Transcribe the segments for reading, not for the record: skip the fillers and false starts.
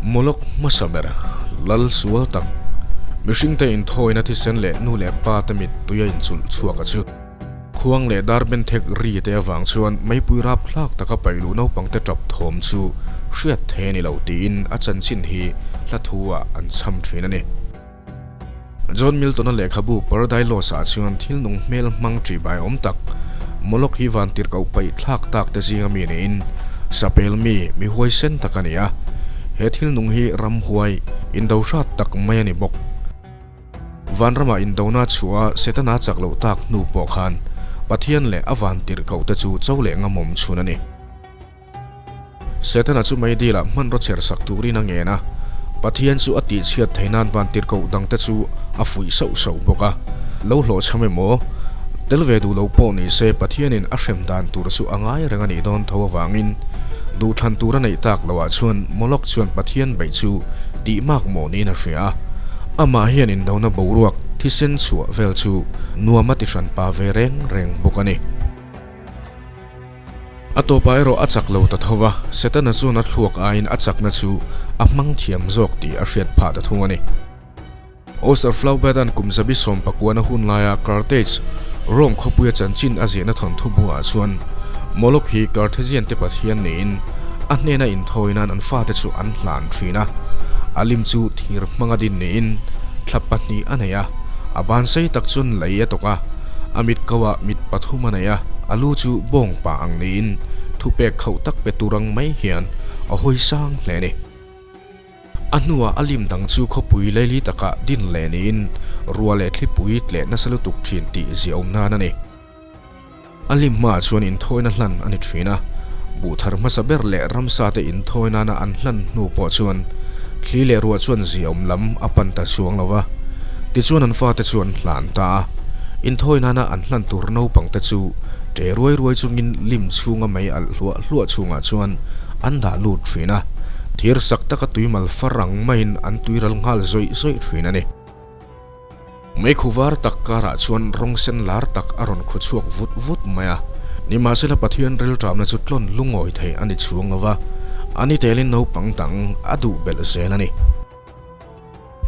Moloch hmasa ber, lal sual tak, mihringte inthawina thisen leh nu leh pa te mittui a inchulh chhuak a chu. Khuang leh dar benthek ri te avang chuan meipui rap hlak taka paih luh naupangte tap thawm chu hriat thei a ni lo tiin a chanchin hi hla thu ah an chham thin a ni. John Milton-a lehkhabu Paradise Lost-ah chuan thil nung hmel hmang ṭih bai awm tak, Moloch hi vantirhkoh paih thlak tak te zinga mi niin sapel mi, mi huaisen tak a ni a. He thil nung hi ramhuai, indo hrat tak mai a ni bawk. Vanramah indona chhuah a Setana chak loh tak hnu pawh khan Pathian leh a vantirhkoh te chu cho leh ngamawm chhun a ni. Setana chu meidilah hmanraw chher sak turin a ngen a, Pathian chu a tihchhiat thei nan vantirhkoh dangte chu a fuih sauh sauh bawk a. Lo hlawhchham emaw, tel ve duh lo pawh ni se Pathianin a hrem dan tur chu a ngai reng a nih dawn tho avangin duhthlan tur a neih tak loah chuan Moloch chuan Pathian beih chu tih mak mawh niin a hria a. Amah hian indona boruak thisen chhuah vel chu nuam a ti hranpa ve reng reng bawk a ni. A tawpah erawh a chak lo ta tho va, Setana chuan a thluak aiin a chakna chu a hmang thiam zawk tih a hriat phah ta thung a ni. Oster Flaubert-a'n kum zabi sawm pakuana hun laia Carthage, Rome khawpuia chanchin a ziahna thawnthu buah chuan Moloch hi Carthagian te pathian niin a hnena inthawi nan an fate chu an hlan thin a. A lim chu thir hmanga din niin thla pahnih a nei a, a ban sei tak chuan lei a tawk a, a mit kauah mit pathum a nei a, a lu chu bawng pa ang niin thupek khauh tak pe tur ang mai hian a hawi sang hle a ni. A hnuah a lim dang chu khawpui leili takah din leh niin rua leh thlipui tleh nasa lutuk thin tih ziaawm nan a ni. A lim hmaah chuan inthawina hlan a ni thin a, buh thar hmasa ber leh ramsa te inthawi nana an hlan hnu pawh chuan thli leh ruah chuan ziaawm lam a pan ta chuang lo va. Tichuan an fate chu an hlan ta a, inthawi nana an hlan tur naupang te chu ṭe ruai ruai chungin lim chhunga mei alh hluah hluah chhungah chuan an dah lut thin a, thir sak taka tuimal far ang maiin an tuiral nghal zawih zawih thin a ni. Meikhu var tak karah chuan rawng sen lar tak a rawn khaw chhuak vut vut mai a, nimahsela Pathian rilṭamna chu tlawn lungawi thei a ni chhuang lo va, a ni telin naupang dang a duh belh zel a ni.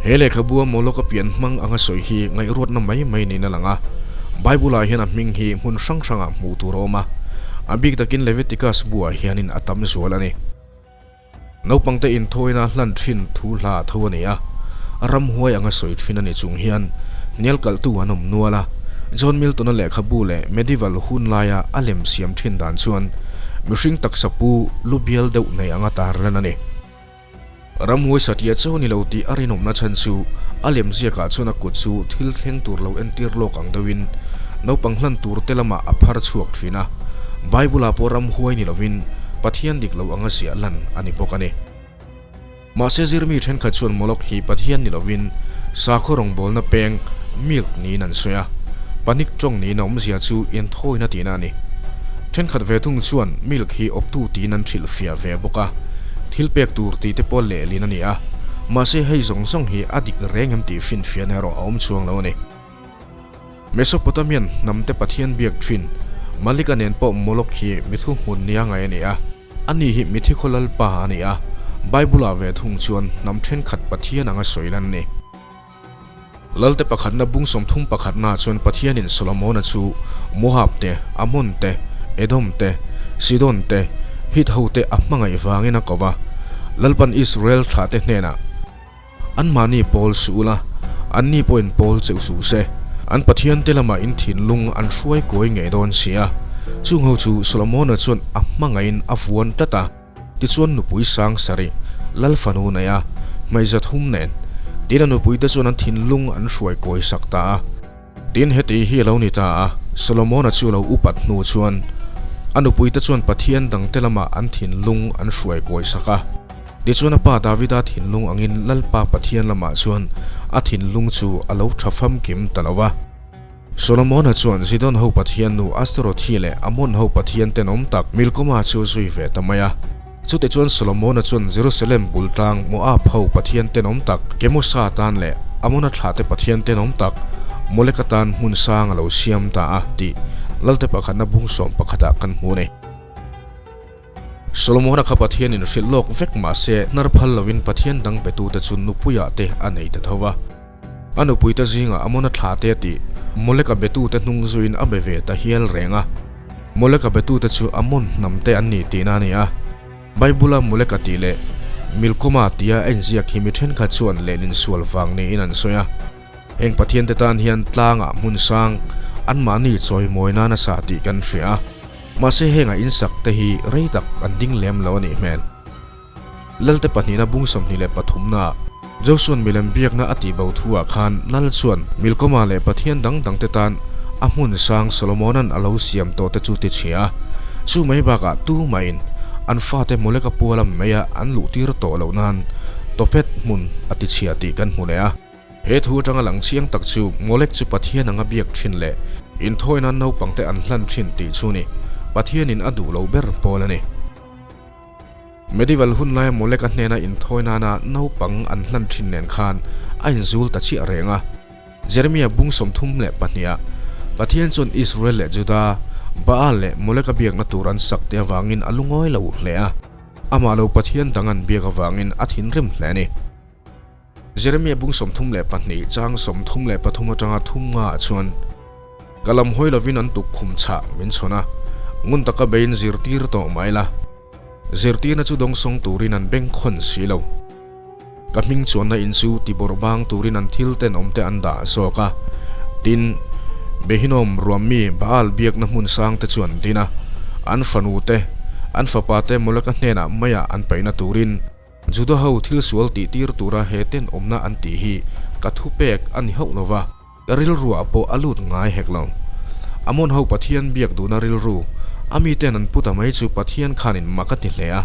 He lehkhabua Moloch a pian hmang anga sawi hi ngaihruatna mai mai niin a lang a, Bible-ah hian a hming hi hmun hrang hrangah hmuh tur a awm a, a bik takin Leviticus buah hianin a tam zual a ni. Naupangte inthawina hlan thin thu hla tho a ni a, ramhuai anga sawi thin a ni chung hian hnial kalhtu an awm nual a, John Milton-a lehkhabu leh medieval hun laia a lem siam thin dan chuan mihring taksa pu lu bial deuh nei anga tarlan a ni. Ramhuai satliah chauh a ni lo tih a rinawmna chhan chu a lem ziakah chuan a kut chu thil thleng tur lo entir lawk ang deuhin naupang hlan tur te lamah a phar chhuak thin a, Bible-ah pawh ramhuai ni lovin Pathian dik lo anga ziah lan a ni bawk a ni. Mahse zirmi thenkhat chuan Moloch hi Pathian ni lovin sakhaw rawngbawlna peng milk niin an sawi a, panik tawng niin a awmzia chu inthawina tihna a ni. Thenkhat ve thung chuan milk hi awptu tiin an hrilhfiah ve bawk a, thil pek tur tih te pawh lehlin a ni a, mahse hei zawng zawng hi a dik reng em tih finfiahna erawh a awm chuang lo a ni. Mesopotamian hnamte pathian biak thin Malika nen pawh Moloch hi mithu hmun nia ngai a ni a, ani hi mithi khaw lalpa a ni a, Bible-ah ve thung chuan hnam thenkhat pathian anga sawi lan a ni. Lalte pakhatna bung 30 pakhatnaah chuan Pathianin Solomona chu Moab te, Ammon te, Edom te, Sidon te, Hit hote a hmangaih vangin a ko va, Lalpan Israel thlahte hnenah, Anmahni pawl suh ula, anni pawhin pawl cheuh suh se. An Pathiante lamah in thinlung an hruai kawi ngei dawn si a. Chung ho chu Solomona chuan a hmangaihin a vuan tlat a. Tichuan nupui sang sarih, Lal fanu nei a, hmeiza thum nen, tin a nupuite chuan an thinlung an hruai kawi sak ta a. Tin heti hi a lo ni ta a, Solomona chu lo upat hnu chuan a nupuite chuan Pathian dangte lamah an thinlung an hruai kawi sak a. Tichuan a pa Davida thinlung angin Lalpa Pathian lamah chuan a thinlung chu a lo tha famkim ta lo va. Solomona chuan Zidon ho pathian nu Astarothi leh Ammon ho pathian tenawm tak Milkoma chu zui ve ta mai a. Chute chuan Solomona chuan Jerusalem bul tlang Moab ho pathian tenawm tak Kemosa tan leh Amona thlahte pathian tenawm tak Moleka tan hmun sang a lo siam ta a tih Lalte pakhatna bung sawm pakhatah kan hmu a ni. Solomona kha Pathianin hrilh lawk vek mah se hnar phal loin Pathian dang betute chu nupuiah te a nei ta tho va. A nupuite zingah Amona thla te tih Moleka betute hnung zuiin a be ve ta hial reng a. Moleka betute chu Amon hnam te an ni tihna a ni a. Bible-a Moleka tih leh Milkoma tia a inziak hi mi thenkhat chuan lehlin sual vang niin an sawi a. Heng Pathiante tan hian tlangah hmun sang anmahni chawimawi nana sa tih kan hria a. Mahse henga insak te hi rei tak an ding lem lo a nih hmel. Lalte pahnihna bung 23 naah Josua'n milem biakna a tih bo thuah khan Lal chuan Milkoma leh Pathian dang dangte tan a hmun sang Solomona'n a lo siam tawh te chu ti chhia a. Chu mai bakah tu mahin an fate Moleka puala meia an luhtir tawh loh nan Tofet hmun a ti chhia tih kan hmu leh a. He thu atanga lang chiang tak chu Molek chu Pathian anga biak thin leh inthawi nan naupangte an hlan thin tih chu ni. Pathianin a duh lo ber pawl a ni. Medieval hun laia Molek a hnena inthawi nana naupang an hlan thin nen khan a inzul ta chiah reng a. Jeremia bung 32 ah Pathian chuan Israel leh Juda, Baal leh Molek a biakna tur an sak te avangin a lungawi lo hle a. Amah lo Pathian dang an biak avangin a thinrim hle a ni. Jeremia bung 32 chang 33 atanga thum nga ah chuan, Ka lam hawi lovin an tukkhum chhah min chhawn a, ngun taka beiin zirtir tawh mah ila, zirtirna chu dawngsawng turin an bengkhawn si lo. Ka hming chuanna in chu tibawrh bang turin an thil tenawm te an dah zawk a, tin, Behinawm ruammi Baal biakna hmun sang te chu an din a, an fanu te, an fapa te Moleka hnenah maiah an paihna turin, Juda ho thil sual tih tir tura he tenawmna an tih hi ka thupek a ni hauh lova, ka rilruah pawh a lut ngai hek lo. Amon ho Pathian biak duhna rilru a miten an pu ta mai chu Pathian khanin mak a ti hle a.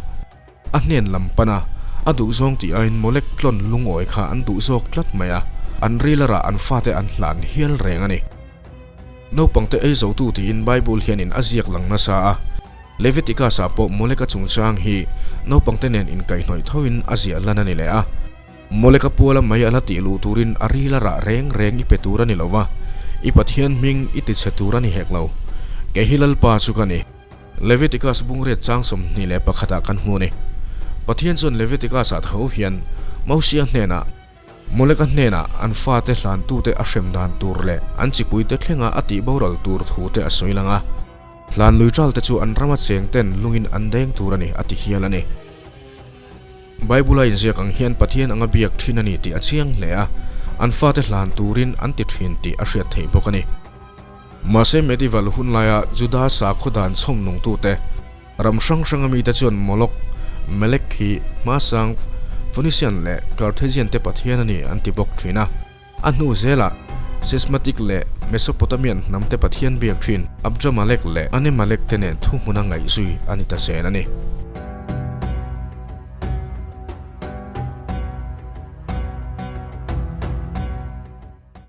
A hnen lam pan a, a duhzawng tih aiin Molek tlawn lungawi kha an duh zawk tlat mai a, an rilarah an fate an hlan hial reng a ni. Naupangte ei zotu tiin Bible hianin a ziak lang nasa a. Leviticus-ah pawh Moleka chungchang hi naupangte nen inkaihhnawih thoin a ziah lan a ni leh a. Moleka puala mai a la tih luh turin a ril a rah reng reng i pe tur a ni lo va, i Pathian hming i tichhe tur a ni hek lo. Kei hi Lalpa chu ka ni. Leviticus bungriat chang 21 ah kan hmu a ni. Pathian chuan Leviticus-ah tho hian Mosia hnenah, Moleka hnenah an fate hlantute a hrem dan tur leh an chipuite thlenga a tih boral tur thute a sawi lang a. Hlan lui ṭalte chu an rama cheng ten lungin an deng tur a ni, a ti hial a ni. Bible-a inziak ang hian Pathian anga biak ṭhin a ni tih a chiang hle a, an fate hlan turin an ti ṭhin tih a hriat theih bawk a ni. Mahse medieval hun laia Juda sakhaw dan chhawm nungtute, Ram hrang hranga mite chuan Moloch, Melek hi hmasang Phoenician leh Carthaginian te pathian a ni an ti bawk thin a. A hnu zelah Sesmatic leh Mesopotamian hnam te pathian biak thin Abjamalek leh Anemalek te nen thuhmuna ngaihzui a ni ta zel a ni.